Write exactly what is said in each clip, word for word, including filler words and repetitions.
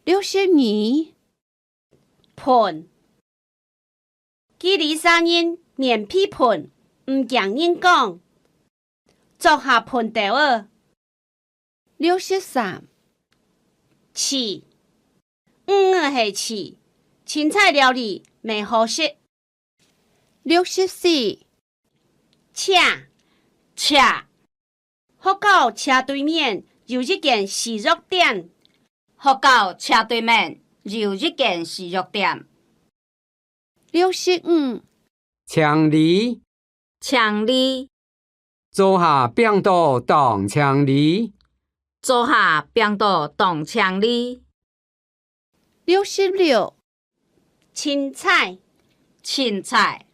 六十二，歕。佢這儕人面皮歕，毋驚人講，著下歕兜仔。六十三，刺。魚仔係刺，青菜料理乜好食。六十四，斜，斜。 學校斜對面有一間西藥店。學校斜對面有一間西藥店。六十五，淨利，淨利。灶下拚到當淨利，灶下拚到當淨利。 六十六，凊彩，凊彩。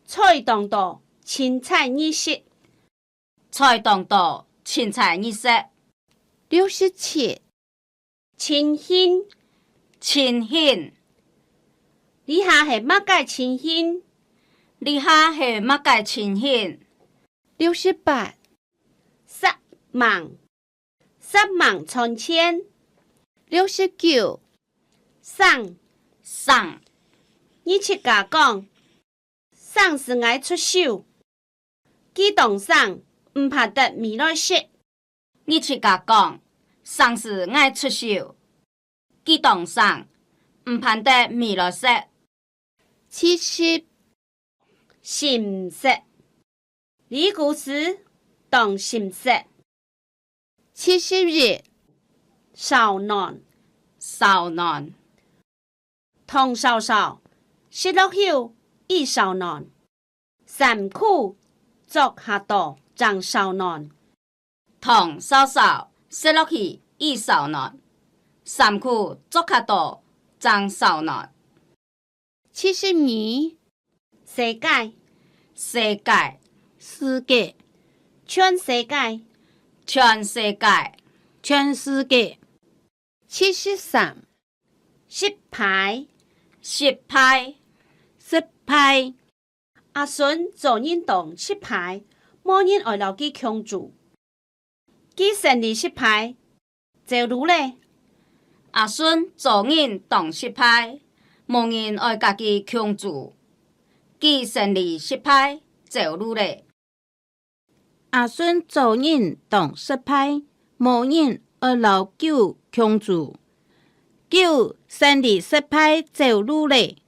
菜當多，凊彩你食，菜當多，凊彩你食。六十七，盡興，盡興。這下係麼个情形？這下係麼个情形？六十八，煞猛，煞猛賺錢。六十九，省，省。你自家講，省使𠊎出手，佢當省，毋盼得尾來食。你自家講，省使𠊎出手，佢當省，毋盼得尾來食。七十，心適。 這古時當心適。七十一，燒暖，燒暖。糖燒燒，食落去已燒暖。衫褲著下到正燒暖。糖燒燒，食落去已燒暖。衫褲著下到正燒暖。 七十二，世界，世界，世界，全世界，全世界，全世界。七十三，失敗，失敗，失敗。阿孫做人當失敗，無人愛摎佢共做。 佢生理失敗，走路咧。阿孫做人當失敗，無人愛佮佢共做。佢生理失敗，走路咧。阿孫做人當失敗，無人愛摎狗共做。狗生理失敗，走路咧。